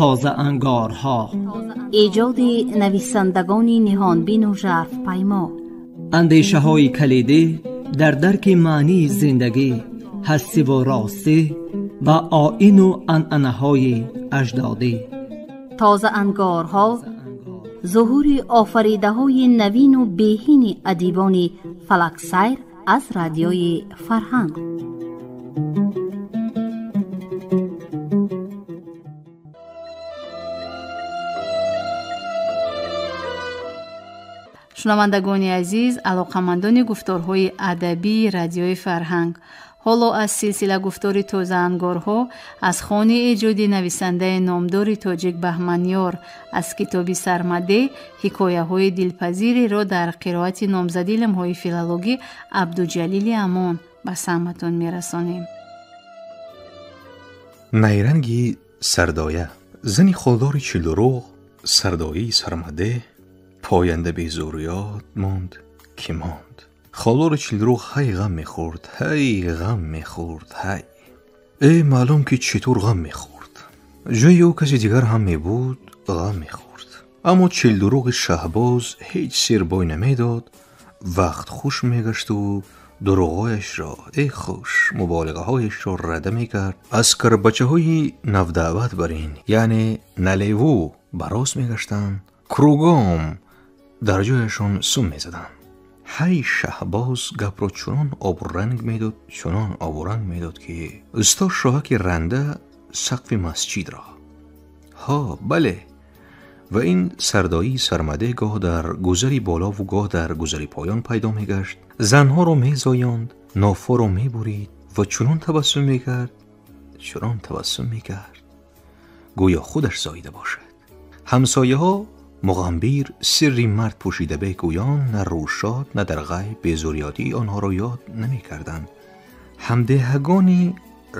Тозаангорҳо, эҷоди нависандагони ниҳонбину жарфпаймо, андешаҳои калидӣ дар дарки маънии зиндагӣ, ҳастиву ростӣ ва оину анъанаҳои аҷдодӣ. Тозаангорҳо зуҳури офаридаҳои навину беҳини адибони фалаксайр аз Радиои Фарҳанг. Шунавандагони азиз, алоқамандони гуфторҳои адабии Радиои Фарҳанг, ҳоло аз силсила гуфтори тозаангорҳо аз хони эҷоди нависандаи номдори тоҷик Баҳманёр аз китоби Сармаде ҳикояҳои дилпазиреро дар қироати номзади илмҳои филологӣ Абдуҷалили Амон ба самъатон мерасонем. Найранги Сардоя. Зани холдори чилдуруғ, Сардояи Сармаде, поянда безурёт монд ки монд. Холдори чилдуруғ ҳай ғам мехӯрд, ҳай ғам мехӯрд, ҳай. Э, маълум ки чӣ тур ғам мехӯрд. Ҷои ӯ каси дигар ҳам мебуд, ғам мехӯрд. Аммо чилдуруғи шаҳбоз ҳеҷ сир бой намедод, вақт хуш мегашту дуруғҳояшро, э хуш, муболиғаҳояшро рада мекард. Аз карбачаҳои навдаъват бар ин, яъне налеву ба рост мегаштанд, кругом дар ҷояшон сум мезаданд. Ҳай шаҳбоз гапро чунон обуранг медод, чунон обуранг медод, ки усто шоҳаки ранда сақфи масҷидро. Ҳо, бале, ва ин сардоии Сармаде гоҳ дар гузари болову гоҳ дар гузари поён пайдо мегашт, занҳоро мезоёнд, нофҳоро мебурид ва чунон табассум мекард, чунон табассум мекард, гӯё худаш зоида бошад. Ҳамсояҳо муғамбир сирри мард пӯшида бегӯён на рӯшод, на дар ғайб безурётии онҳоро ёд намекарданд. Ҳамдеҳагони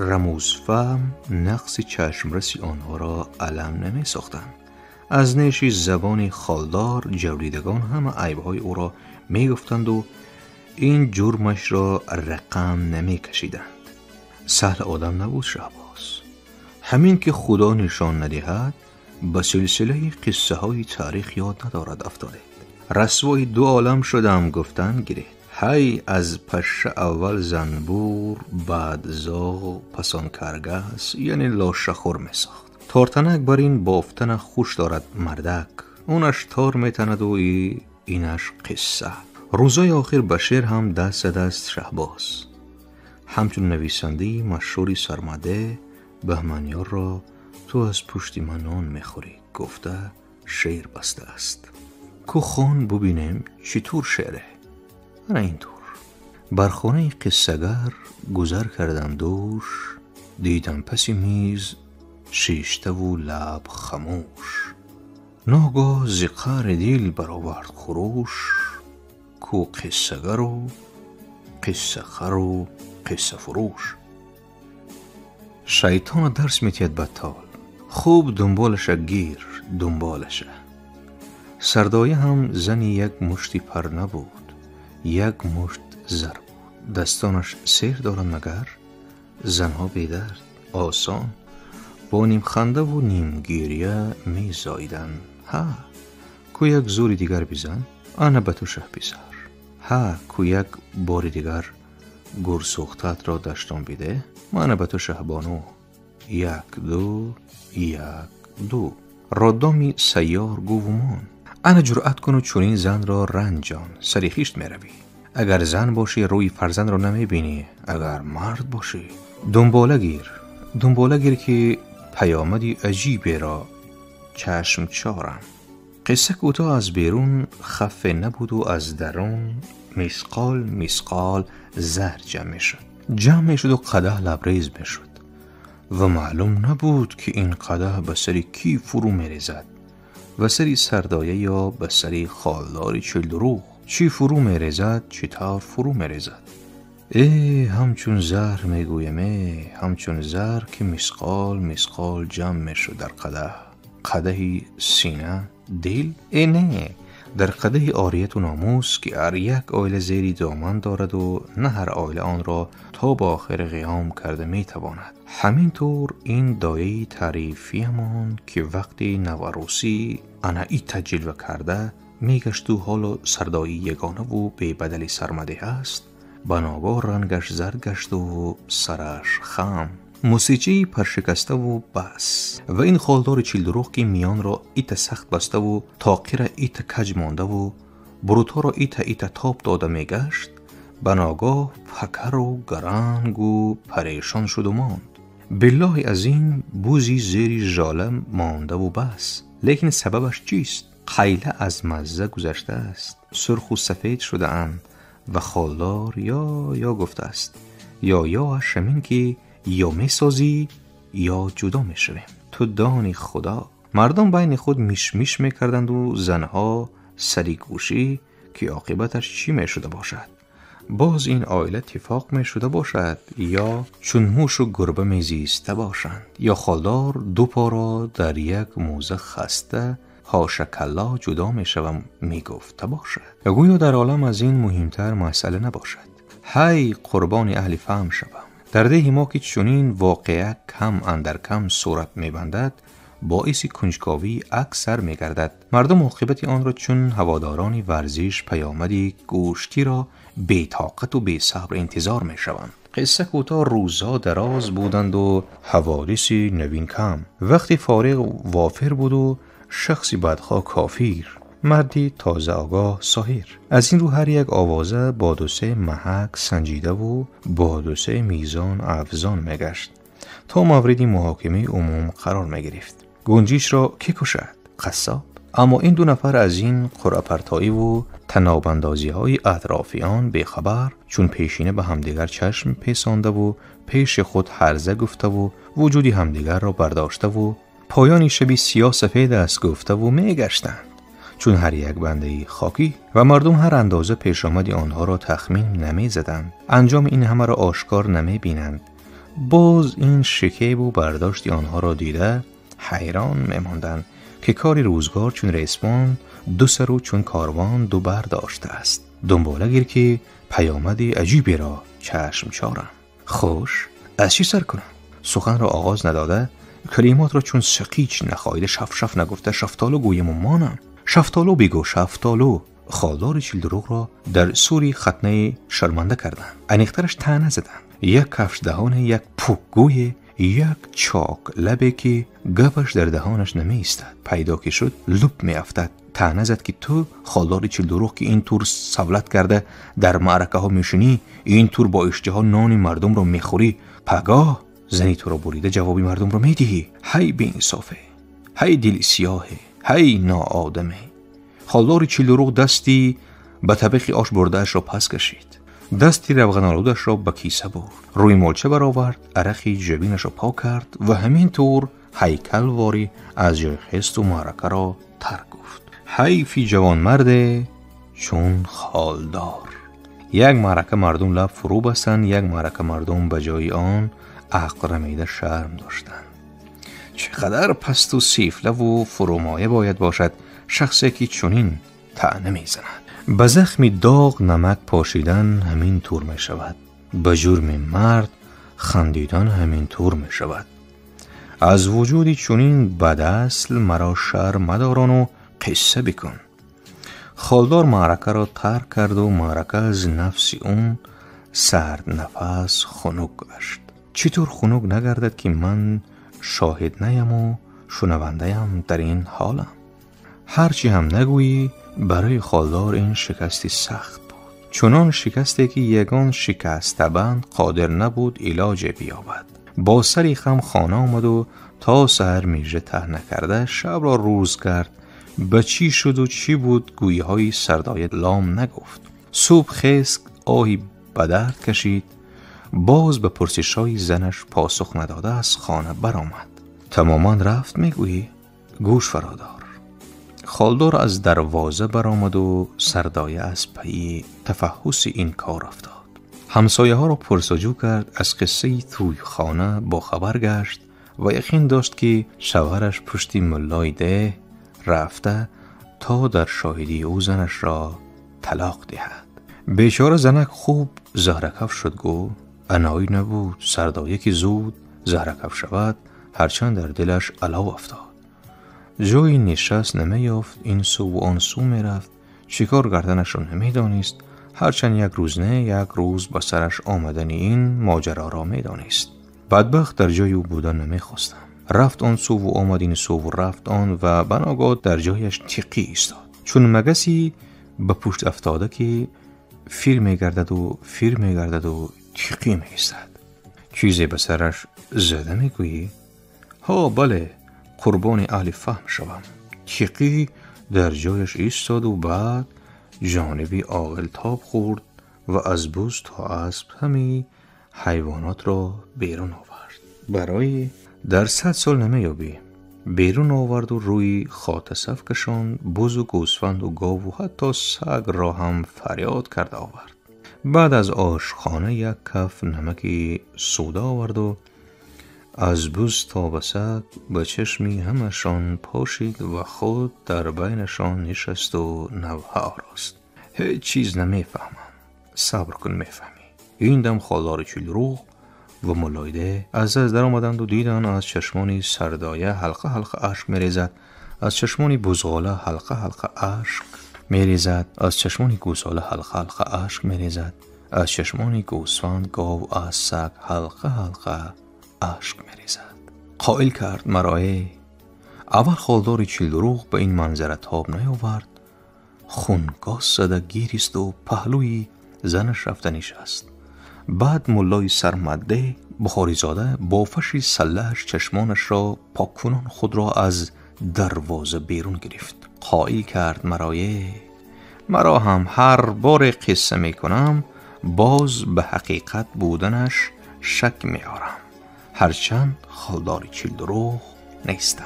рамузфаҳм нақси чашмраси онҳоро алам намесохтанд. Аз неши забони холдор ҷавлидагон ҳама айбҳои ӯро мегуфтанду ин ҷурмашро рақам намекашиданд. Саҳл одам набуд Шаҳбоз. Ҳамин ки Худо нишон надиҳад, ба силсилаи қиссаҳои таърих ёд надорад афтодед. Расвои ду олам шудам гуфтан гиред. Ҳай аз пашша аввал занбур, баъд зоғ, пасон каргас, яъне лошахӯр месохт. Тортанак бар ин бофтана хуш дорад мардак. Унаш тор метанаду инаш қисса. Рӯзои охир ба шеър ҳам даст задааст Шаҳбоз. Ҳамчун нависандаи машҳури Сармаде Баҳманёрро ту аз пушти ман нон мехӯрӣ гуфта шеър бастааст. Ку хон бубинем чӣ тур шеъре? Ана ин тур. Бар хонаи қиссагар гузар кардам душ, дидам паси миз шиштаву лаб хамӯш. Ногоҳ зи қаъри дил баровард хуруш, ку қиссагару қиссахару қиссафурӯш. Шайтона дарс метиҳад баттол. Хуб дунболаша гир, дунболаша. Сардоя ҳам зани як мушти пар набуд, як мушт зар буд. Дастонаш сер доранд магар? Занҳо бедард, осон, бо нимхандаву нимгиря мезоиданд. Ҳа, ку як зури дигар бизан, ана ба ту шаҳписар. Ҳа, ку як бори дигар гурсӯхтаатро даштон биде, мана ба ту шаҳбону. Як ду, як ду. Роддоми сайёр гувумон. Ана ҷуръат куну чунин занро ранҷон, сари хишт меравӣ. Агар зан бошӣ, рӯи фарзандро намебинӣ, агар мард бошӣ. Дунбола гир, дунбола гир, ки паёмади аҷиберо чашм чорам. Қисса кӯтоҳ аз берун хаффе набуду аз дарун мисқол мисқол заҳр ҷамъ мешуд. Ҷамъ мешуду қадаҳ лабрез мешуд ва маълум набуд, ки ин қадаҳ ба сари кӣ фурӯ мерезад, ба сари Сардоя ё ба сари холдори чилдуруғ. Чӣ фурӯ мерезад, чӣ тавр фурӯ мерезад. Э, ҳамчун заҳр мегӯям, э, ҳамчун заҳр, ки мисқол мисқол ҷамъ мешуд дар қадаҳ. Қадаҳи сина, дил? Э не, Дар қадаҳи орияту номус, ки ҳар як оила зери доман дораду на ҳар оила онро то ба охир қиём карда метавонад. Ҳамин тур ин дояи таърифиямон, ки вақти наварӯсӣ ана ита ҷилва карда мегашту ҳоло сардои ягонаву бебадали сармадеҳ аст, ба ногоҳ рангаш зард гашту сараш хам, мусиқии паршикаставу бас. Ва ин холдори чилдуруғ, ки миёнро ита сахт баставу тоқира ита каҷ мондаву бурутҳоро ита ита тоб дода мегашт, ба ногоҳ пакару гарангу парешон шуду монд. Биллоҳи аз ин бузи зери жола мондаву бас. Лекин сабабаш чист? Қайла аз мазза гузаштааст, сурху сафед шудаанд ва холдор ё ё гуфтааст. Ё ёаш ҳамин ки ё месозӣ, ё ҷудо мешавем. Ту дони худо. Мардум байни худ мишмиш мекарданду занҳо сари гӯшӣ, ки оқибаташ чӣ мешуда бошад. Боз ин оила иттифоқ мешуда бошад, ё чун мушу гурба мезиста бошанд, ё холдор ду поро дар як мӯза хаста ҳошакалло ҷудо мешавам мегуфта бошад. Гӯё дар олам аз ин муҳимтар масъала набошад. Ҳай қурбони аҳли фаҳм шавам. Дар деҳи мо, ки чунин воқеа кам андар кам сурат мебандад, боиси кунҷковии аксар мегардад. Мардум оқибати онро чун ҳаводорони варзиш паёмади гӯштиро бетоқату бесабр интизор мешаванд. Қисса кӯтоҳ, рӯзҳо дароз буданду ҳаводиси навин кам. Вақти фориғ вофир буду шахси бадхоҳ кофир, марди тозаогоҳ соҳир. Аз ин рӯ ҳар як овоза бо дусе маҳак санҷидаву бо дусе мизон афзон мегашт, то мавриди муҳокимаи умум қарор мегирифт. Гунҷишро кӣ кушад? Қассоб. Аммо ин ду нафар аз ин қуръапартоиву танобандозиҳои атрофиён бехабар, чун пешина ба ҳамдигар чашм песондаву пеши худ ҳарза гуфтаву вуҷуди ҳамдигарро бардоштаву поёни шаби сиёҳ сафед аст гуфтаву мегаштанд, чун ҳар як бандаи хокӣ, ва мардум ҳар андоза пешомади онҳоро тахмин намезаданд, анҷоми ин ҳамаро ошкор намебинанд. Боз ин шикебу бардошти онҳоро дида ҳайрон мемонданд, ки кори рӯзгор чун ресмон ду сару чун корвон ду бар доштааст. Дунбола гир, ки паёмади аҷиберо чашм чорам. Хуш, аз чӣ сар кунам? Суханро оғоз надода, калимотро чун сақич нахоида шафшаф нагуфта шафтолу гӯяму монам. Шафтолу бигӯ, шафтолу. Холдори чилдуруғро дар сури хатнаи шарманда карданд, аниқтараш таъна заданд. Як кафшдаҳоне, як пукгӯе, як чок лабе, ки гапаш дар даҳонаш намеистад, пайдо ки шуд луб меафтад. Таъна зад, ки ту холдори чилдуруғ, ки ин тур савлат карда дар маъракаҳо мешинӣ, ин тур бо иштиҳо нони мардумро мехӯрӣ, пагоҳ зани туро бурида ҷавоби мардумро медиҳӣ. Ҳай беинсофе, ҳай дили сиёҳе, ҳай ноодаме. Холдори чилдуруғ дасти ба табихи ош бурдаашро пас кашид, дасти равғанолудашро ба киса бурд, рӯи молча баровард, арақи ҷабинашро пок кард ва ҳамин тур ҳайкалворӣ аз ҷои хесту маъракаро тарк гуфт. Ҳайфи ҷавонмарде чун холдор. Як маърака мардум лаб фурӯ бастанд, як маърака мардум ба ҷои он ақл рамида шарм доштанд. Чӣ қадар пасту сифлаву фурӯмоя бояд бошад шахсе, ки чунин таъна мезанад. Ба захми доғ намак пошидан ҳамин тур мешавад, ба ҷурми мард хандидан ҳамин тур мешавад. Аз вуҷуди чунин бадасл маро шарм мадорону қисса бикун. Холдор маъракаро тарк карду маърака аз нафси ун сарднафас хунук гашт. Чӣ тур хунук нагардад, ки ман шоҳид наяму шунавандаям дар ин ҳолам? Ҳарчи ҳам нагӯӣ, барои холдор ин шикасти сахт буд, чунон шикасте, ки ягон шикастабанд қодир набуд илоҷе биёбад. Бо сари хам хона омаду то саҳар мижа таҳ накарда шабро рӯз кард. Ба чӣ шуду чӣ буд гӯйиҳои сардоя лом нагуфт. Субҳ хест, оҳи ба дард кашид, боз ба пурсишҳои занаш посух надода аз хона баромад. Тамоман рафт мегӯӣ? Гӯш фародор. Холдор аз дарвоза баромаду сардоя аз пайи тафаҳҳуси ин кор афтод. Ҳамсояҳоро пурсуҷӯ кард, аз қиссаи тӯйхона бохабар гашт ва яқин дошт, ки шавҳараш пушти муллои деҳ рафта تا در شاهدی او زنش را طلاق دهد. بیچاره زنک خوب زهرکف شد. گو انایی نبود سردایه که زود زهرکف شود، هرچند در دلش علاو افتاد. جای نشست نمیافت، این سو و آن سو میرفت، چیکار گردنش را نمیدانست، هرچند یک روز نه یک روز به سرش آمدن این ماجرا را میدانست. بدبخت در جای او بودن نمیخواستم. رفت آن سو و آمد این سو و رفت آن و بناگاه در جایش تیقی ایستاد، چون مگسی به پشت افتاده که فیر میگردد و فیر میگردد و تیقی میایستد. چیزی به سرش زده میگویی؟ ها بله، قربان اهل فهم شوم. تیقی در جایش ایستاد و بعد جانبی عاقل تاب خورد و از بز تا اسب همی حیوانات را بیرون آورد. برای در 100 سال نمیابی. بیرون آورد و روی خاطصف کشاند، بز و گوسفند و گاو و حتی سگ را هم فریاد کرد آورد. بعد از آشخانه یک کف نمک سودا آورد و از بز تا به سگ به چشمی همشان پاشید و خود در بینشان نشست و نوحه آراست. هیچ چیز نمیفهمم. صبر کن میفهمی. این دم خالدار چلروغ و ملایده از دست در آمدند و دیدند از چشمانی سردایه حلقه حلقه اشک میریزد، از چشمانی بزغاله حلقه حلقه اشک میریزد، از چشمانی گوساله حلقه حلقه اشک میریزد، از چشمانی گوسفند، گاو، از سگ حلقه حلقه اشک میریزد. قائل کرد مرا. اول خالدار چلدروغ به این منظره تاب نیاورد، خونگاز زده گیریست و پهلوی زنش رفته نشست. بعد ملای سرمده بخاری زاده با فشی سلهش چشمانش را پاک کنان خود را از دروازه بیرون گرفت. قائل کرد مرایه، مرا هم هر بار قصه می کنم باز به حقیقت بودنش شک می آرم، هرچند خالدار چلدروغ نیستم.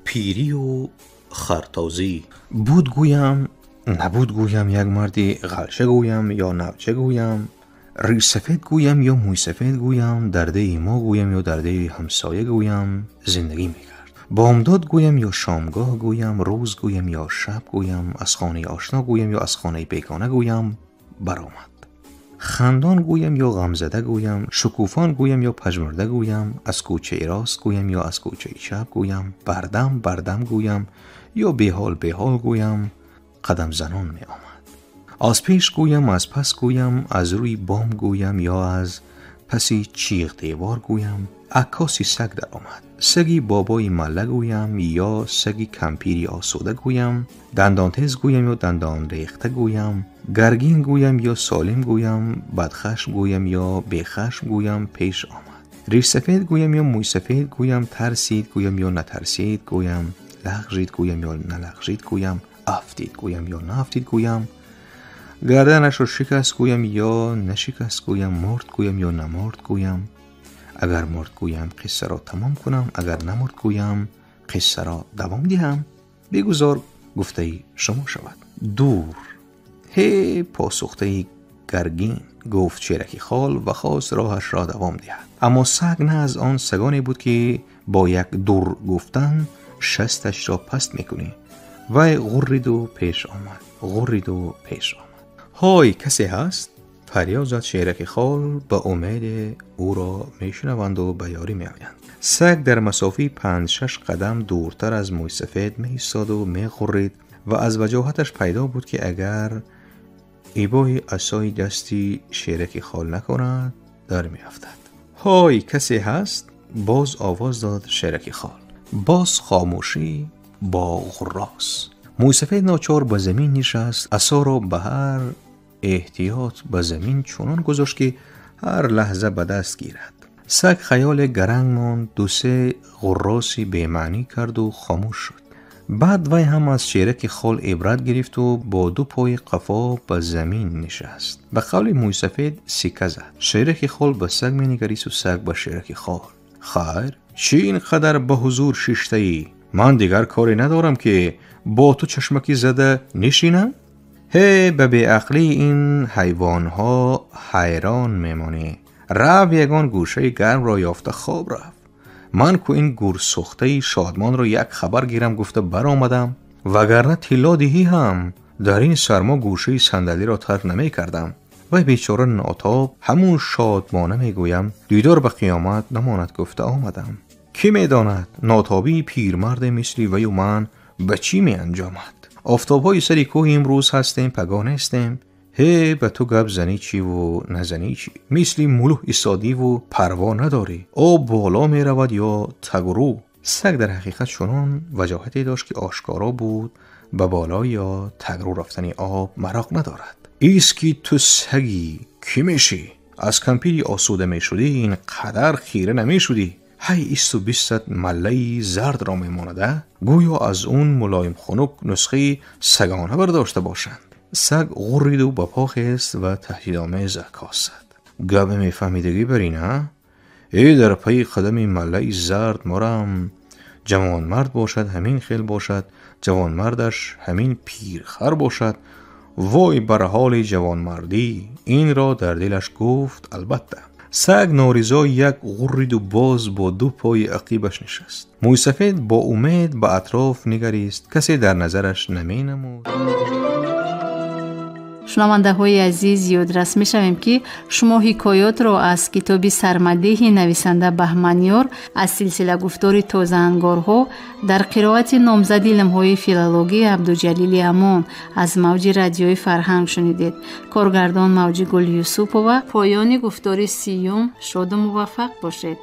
پیری و خرتازی. بود گویم نبود گویم، یک مردی غلچه گویم یا نوچه گویم، ریش سفید گویم یا موی سفید گویم، درده ما گویم یا درده همسایه گویم، زندگی میکرد. بامداد گویم یا شامگاه گویم، روز گویم یا شب گویم، از خانه آشنا گویم یا از خانه بیگانه گویم، برآمد. خندان گویم یا غمزده گویم، شکوفان گویم یا پژمرده گویم، از کوچه راست گویم یا از کوچه چپ گویم، بردم بردم گویم یا بیحال بیحال گویم، قدم زنان می آمد. از پیش گویم از پس گویم، از روی بام گویم یا از پسی چیغ دیوار گویم، عکاسی سگ در آمد. سگی بابای مله گویم یا سگی کمپیری آسوده گویم، دندان تیز گویم یا دندان ریخته گویم، گرگین گویم یا سالم گویم، بدخشم گویم یا بیخشم گویم، پیش آمد. ریش سفید گویم یا موی سفید گویم، ترسید گویم یا نترسید گویم، لغزید گویم یا نلغزید گویم، افتید گویم یا نافتید گویم، گردنش را شکست گویم یا نشکست گویم، مرد گویم یا نمرد گویم، اگر مرد گویم قصه را تمام کنم، اگر نمرد گویم قصه را دوام دهم، بگذار گفته شما شود. دور هی پاسخته گرگین گفت شیرکی خال و خواست راهش را دوام دهد. اما سگ نه از آن سگانی بود که با یک دور گفتن شستش را پست میکنی. وی غرید و پیش آمد، غرید و پیش آمد. های کسی هست؟ فریاد زد شیرک خال به امید او را میشنوند و به یاری میآیند. سگ در مسافه 5-6 قدم دورتر از موی سفید می ایستاد و می غرید و از وجاهتش پیدا بود که اگر ایبای عصای دستی شیرک خال نکند در می افتد. های کسی هست؟ باز آواز داد شیرک خال. باز خاموشی با غراس. موی سفید ناچار به زمین نشست. عصا را به هر احتیاط به زمین چنان گذاشت که هر لحظه به دست گیرد. سگ خیال گرنگ ماند، 2-3 غراسی بی‌معنی کرد و خاموش شد. بعد وی هم از شیرک خال عبرت گرفت و با 2 پای قفا به زمین نشست. به قول موی سفید سیکه زد. شیرک خال به سگ می نگریست و سگ به شیرک خال. Хайр, чӣ ин қадар ба ҳузур шиштаӣ? Ман дигар коре надорам, ки бо ту чашмакӣ зада нишинам? Ҳе, ба беақлии ин ҳайвонҳо ҳайрон мемонӣ. Рав, ягон гӯшаи гармро ёфта хоб рафт. Ман ку ин гурсӯхтаи шодмонро як хабар гирам гуфта баромадам, вагарна тилло диҳӣ ҳам дар ин сармо гӯшаи сандалиро тарк намекардам. Вай бечора нотоб, ҳамун шодмона мегӯям, дидор ба қиёмат намонад гуфта омадам. Кӣ медонад нотобии пирмарде мисли ваю ман ба чӣ меанҷомад? Офтобҳои сари кӯҳ имрӯз ҳастем, пагоҳ нестем. Ҳе, ба ту гап занӣ чиву назанӣ чӣ? Мисли мулӯҳ истодиву парво надорӣ, об боло меравад ё тагурӯ. Саг дар ҳақиқат чунон ваҷоҳате дошт, ки ошкоро буд ба боло ё тагрӯ рафтани об мароқ надорад. Ис ки ту сагӣ, кӣ мешӣ? Аз кампири осуда мешудӣ, ин қадар хира намешудӣ. Ҳай, исту бистат маллаи зардро мемонада, гӯё аз он мулоим хунук нусхаи сагона бардошта бошанд. Саг ғурриду ба по хест ва таҳдидомез аккос зад. Гапе мефаҳмидагӣ бар ин, а? Э, дар пайи қадами маллаи зард мурам. Ҷавонмард бошад, ҳамин хел бошад, ҷавонмардаш ҳамин пирхар бошад. Вой бар ҳоли ҷавонмардӣ! Инро дар дилаш гуфт албатта. Саг норизо як ғурриду боз бо ду пои ақибаш нишаст. Мӯйсафед бо умед ба атроф нигарист, касе дар назараш наменамуд. Шунавандаҳои азиз, ёдрас мешавем, ки шумо ҳикоётро аз китоби Сармадеҳи нависанда Баҳманёр аз силсила гуфтори Тозаангорҳо дар қироати номзади илмҳои филологӣ Абдуҷалили Амон аз мавҷи радиои Фарҳанг шунидед. Коргардон Мавҷигул Юсупова. Поёни гуфтори сиюм. Шоду муваффақ бошед.